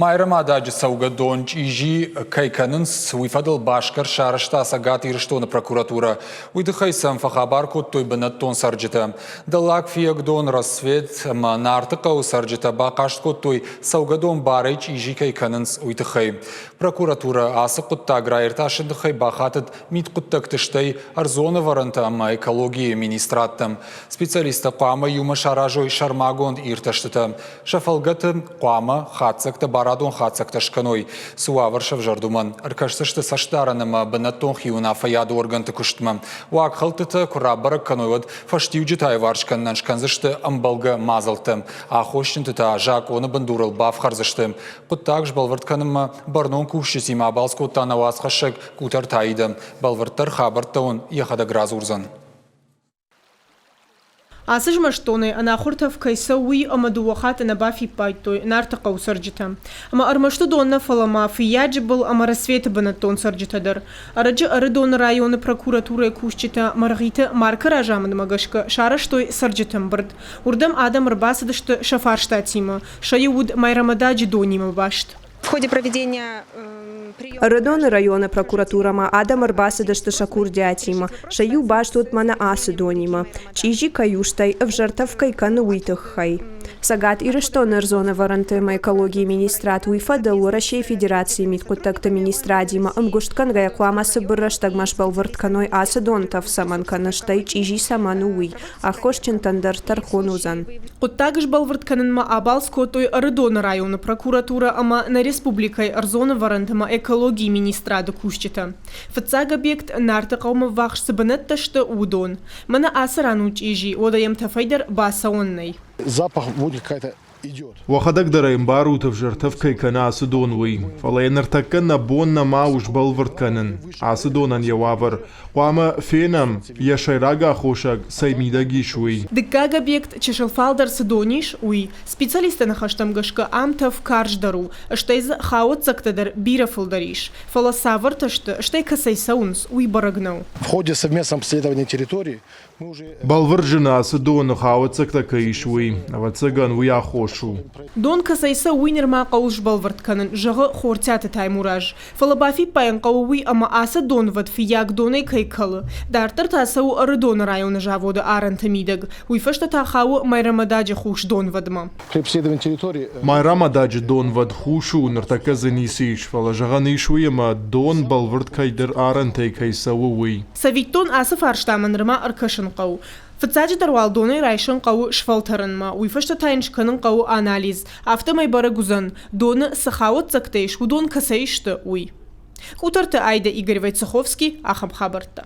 Майрӕмададжы цӕугӕдон чъизи кӕй кӕнынц, уый фӕдыл басгӕрст сарӕзта Цӕгат Ирыстоны прокуратурӕ. Уый тыххӕй сӕм фӕхабар кодтой бынӕттон цӕрджытӕ. Дӕллаг Фиагдон, Рассвет ӕмӕ Нарты хъӕуы цӕрджытӕ бахъаст кодтой, цӕугӕдон барӕй чъизи кӕй кӕнынц, уый тыххӕй. Прокуратурӕ ацы хъуыддаг раиртасыны тыххӕй бахатыд мидхъуыддӕгты стӕй ӕрдзон ӕвӕрӕнтӕ ӕмӕ экологийы министрадтӕм. Специалисттӕ хъуамӕ иумӕ саразой сӕрмагонд иртӕстытӕ. Сӕ фӕлгӕты хъуамӕ хатдзӕгтӕ барадон хатдзӕгтӕ скӕной, цы уавӕр сӕвзӕрд, уымӕн. Ӕркӕсдзысты цӕстдарӕн ӕмӕ бынӕттон хиуынаффӕйады органты куыстмӕ. Уагхӕлдтытӕ куы рабӕрӕг кӕной, уӕд фӕстиуджытӕ аиварс кӕнынӕн скӕндзысты ӕмбӕлгӕ мадзӕлттӕ. Аххосджынты та закъоны бындурыл бафхӕрдзысты. Хъуыддаг сбӕлвырд кӕнынмӕ бӕрнон кусджытимӕ абалц кодта нӕ уацхӕссӕг Къутӕрты Аидӕ. Бӕлвырддӕр хабӕрттӕ уын йӕхӕдӕг радзурдзӕн. Ацы змӕстдонӕй ӕнахуыр тӕф кӕй цӕуы, уый ӕмӕ дыууӕ хатты нӕ бафиппайдтой Нарты хъӕуы цӕрджытӕ. Ӕмӕ ӕрмӕст уыдон нӕ, фӕлӕ ма Фыййаджы был ӕмӕ Рассветы бынӕттон цӕрджытӕ дӕр. Ӕрӕджы Ӕрыдоны районы прокуратурӕйы кусджытӕ Мӕргъиты Маркы разамындмӕ гӕсгӕ сарӕзтой цӕрджыты ӕмбырд. Уырдӕм адӕм ӕрбацыдысты сӕ фарстатимӕ. Сӕ иу уыд Майрӕмададжы донимӕ баст. В ходе проведения Ӕрыдоны районы прокуратурӕмӕ адӕм ӕрбацыдысты сӕ курдиатимӕ. Сӕ иу баст уыд мӕнӕ ацы донимӕ. Чъизи кӕй у, стӕй ӕвзӕр тӕф кӕй кӕны, уый тыххӕй. Цӕгат Ирыстоны ӕрдзон ӕвӕрӕнты ӕмӕ экологийы министрад уый фӕдыл Уӕрӕсейы Федерацийы мидхъуыддӕгты министрадимӕ ӕмгуыст кӕнгӕйӕ хъуамӕ цыбыр рӕстӕгмӕ сбӕлвырд кӕной ацы дон тӕф цӕмӕн кӕны, стӕй чъизи цӕмӕн у, уый. Аххосджынтӕн дӕр тӕрхон уыдзӕн. Хъуыддаг сбӕлвырд кӕнынмӕ абалц кодтой Ӕрыдоны районы прокуратурӕ ӕмӕ нӕ республикӕйы ӕрдзон ӕвӕрӕнты ӕмӕ экологийы министрады кусджытӕ. Фыццаг объект Нарты хъӕумӕ ввахс цы бынӕттӕ сты, уыдон. Мӕнӕ ацы ран у чъизи, уӕдӕ йӕм тӕфӕй дӕр бацӕуӕн нӕй. Запах будет какая-то идет. Уӕхӕдӕг дӕр ӕмбарут, ӕвзӕр тӕф кӕй кӕны ацы дон, уый. Фӕлӕ йӕ ныртӕккӕ нӕ бон нӕма у сбӕлвырд кӕнын. Ацы донӕн йӕ уавӕр. Хъуамӕ фенӕм, йӕ сӕйраг аххосаг цӕй мидӕг ис, уый. Дыккаг объект чысыл фалдӕр цы дон ис, уый. Специалистты ныхӕстӕм гӕсгӕ ам тӕф карздӕр у, стӕй дзы хауӕццӕгтӕ дӕр бирӕ фылдӕр ис. Фӕлӕ цавӕртӕ сты, стӕй кӕцӕй цӕуынц, уый бӕрӕг нӕу. В ходе совместного обследования территории Бӕлвырд зыны ацы доны хауӕццӕгтӕ кӕй ис, уый. Ӕвӕццӕгӕн, уый аххос у. Дон кӕцӕй цӕуы, уый нырма хъӕуы сбӕлвырд кӕнын, зӕгъы Хортиаты Таймураз. Фӕлӕ бафиппайын хъӕуы уый, ӕмӕ ацы донвӕд Фыййагдонӕй кӕй кӕлы. Дарддӕр та цӕуы Ӕрыдоны районы заводы арӕнты мидӕг. Уый фӕстӕ та хауы Майрӕмададжы хус донвӕдмӕ. Майрӕмададжы донвӕд хус у, ныртӕккӕ дзы ницы ис, фӕлӕ зӕгъӕн ис уый, ӕмӕ дон бӕлвырд кӕйдӕр арӕнтӕй кӕй цӕуы, уый. Цӕвиттон, ацы фарстамӕ нырма ӕркӕсын хъӕуы. Фыццаджыдӕр уал донӕй райсын хъӕуы сфӕлтӕрынмӕ, уый фӕстӕ та йын скӕнын хъӕуы анализ. Афтӕмӕй бӕрӕг уыдзӕн, доны цы хауӕццӕгтӕ ис, уыдон кӕцӕй сты, уый. Къутӕрты Айдӕ Игорь Войцеховский, ахӕм хабӕрттӕ.